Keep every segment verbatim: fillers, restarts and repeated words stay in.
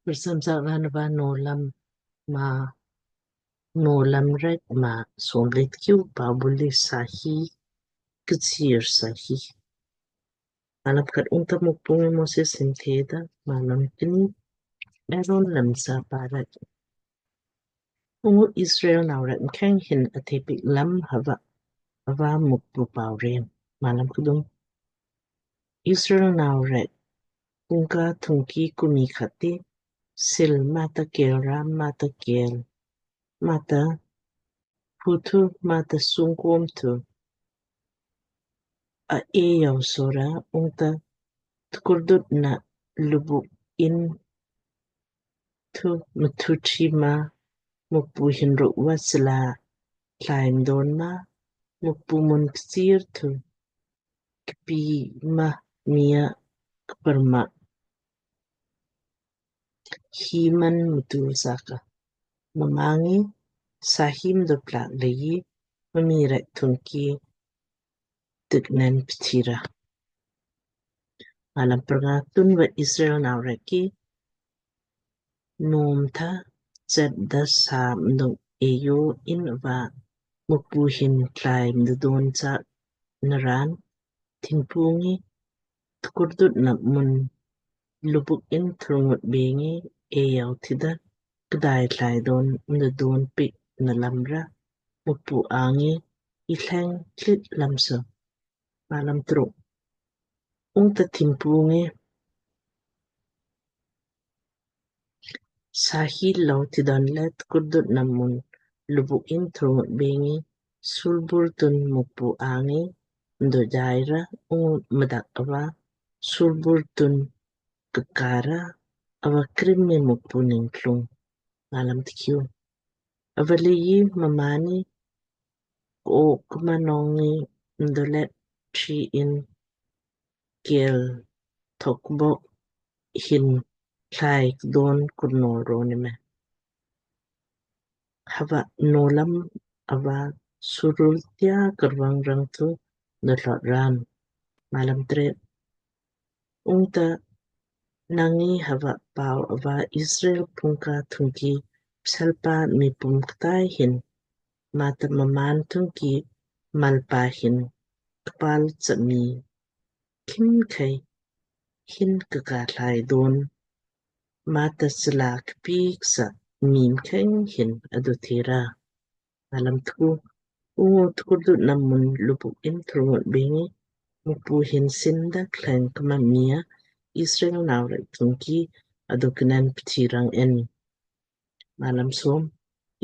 Persam sak raan va Nowlam Maa, Nowlam rek Maa somlet kiu. Pabuli sahi, kchiir sahi. Malam khat. Ungta Mukpu ngi Moses hin theda, malam kni, Aaron lam sa parat. Ungu Israel nau rek mkheng hin athe piik lam hava, ava Mukpu pau ren. Malam kdum. Israel nau rek pungka thungki kumi khati, sil mata kel, ram mata kel, mata puthu, mata sungkom thu a e yau sora, ungta tkurdut na lubuk in thu mthu chi ma, Mukpu hin rukva sila tlaim don ma, Mukpu mun kchiir thu kpi ma mia kparma himan mutu saka. Mma ngi sahi mdo plak leiji mma mii rek thungki tiknen pthira. Malam pranga. Tunva Israel nau rek ki nom tha chet da sa mdung eyo in va Mukpu hin tlai mdo don cha naran, thimpu ngi tkurdut na mun lubuk in thurngut bengi e yau thida kdai tlai don mdo don piik na lamra Mukpu angi i thleng tlit lamso. Malam truk. Ungta thimpu ngi sahi lau tidon le tkurdut na mun lubuk in thurngut bengi sulbur tun Mukpu angi mdo jaira, ungu mdak ava sulbur tun kkara ava krim mi Mukpu ningtlung. Malam tikiu. Ava leiji mmaanni ko kma nong ngi mdo let chi in kel thokbok hin tlai kdon kurnol ronime. Hava Nowlam ava surul tia karvang rang thu mdo tlot ran. Malam tret. Ungta nang ngi hava pau ava Israel pungka thungki pselpa mii pum ktai hin mata mmaan thungki malpa hin kpal chami khimkhei hin kka tlai don mata sila kpiik sa mii mkheng hin adu thira. Malam tku. Ungu tkurdut na mun lubuk in thurngut bengi Mukpu hin sin da kleng kma mia Israel nau rek thungki adu knen pthirang en. Malam som.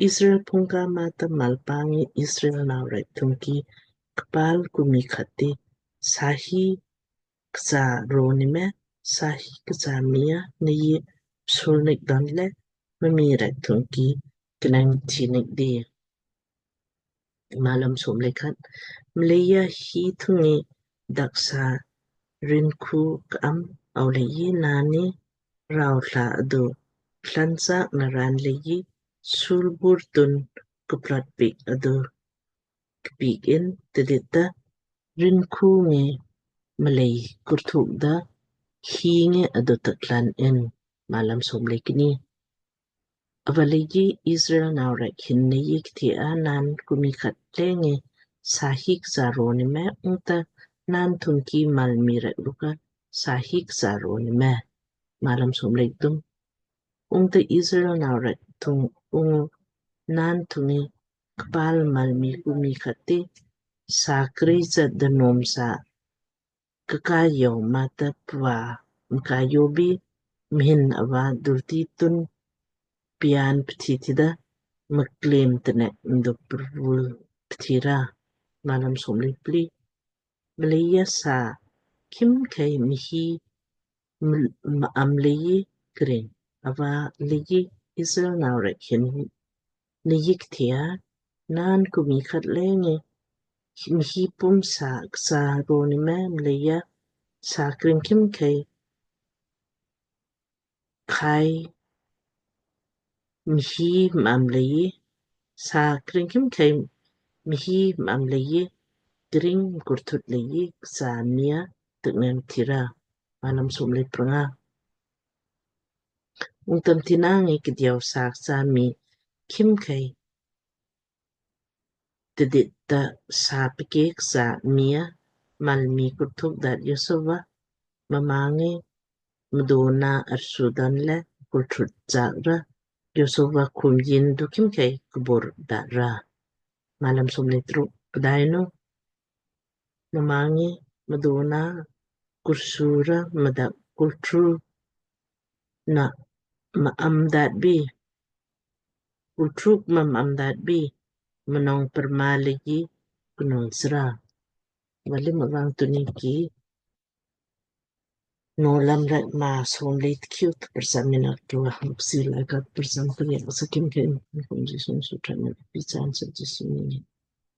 Israel pungka mata malpa ngi Israel nau rek thungki kpal kumi khati sahi ksa ronime, sahi ksa mia nei psulnik donle mma mii rek thungki knen thinik di. Malam som le khat. Mleija hi thungi daksa rinkhu ka'am, au leiji naanni rau tla adu tlansak naran leiji sulbur tun kuplot piik adu kpiik in tidit ta rinkhu ngi mlei kurthuk da hi ngi adu taklan in. Malam som le kni. Ava leiji Israel nau rek hin nei kti a naan kumi khat lengi sahi ksa ronime ungta naan thungki mal mii rek luka sahi ksa ronime. Malam som le kthum. Ungta Israel nau rek thung ungu naan thungi kpal mal mii kumi khati sakri sa danom sa kaka yau mata pva mka yobi mhin ava durti tun pian pthi tida mklem tnek mdo prvul pthira. Malam som le pli. Mleija sa khimkhei mihi ma'am leiji kring. Ava leiji Israel nau rek hin nei kti a naan kumi khat lengi mihi pum sa ksa ronime mleija sa kring khimkhei khai mihi ma'am leiji sa kring khimkhei mihi ma'am leiji kring kurthut leiji ksa mia tiknen thira. Malam som le pranga. Ungta mthina ngi kdiau sak sa mii khimkhei tidit ta sa pkek sa mii a mal mii kurthuk daat joso va mma ngi mdona arsu donle kultrut chaak ra, joso va khumjin du khimkhei kbur daat ra. Malam somle truk. Pdainu mma ngi mdona kursu ra mdak kultru na ma'am daat bi, kultruk ma ma'am daat bi, mnong perma legi knung sra. Vali mavang tuni ki Nowlam rek ma somle tkiu tprcham mina tua muksi laka tprcham tuni asa khimkhei kum Jisu sutran na pichan sa Jisu ni.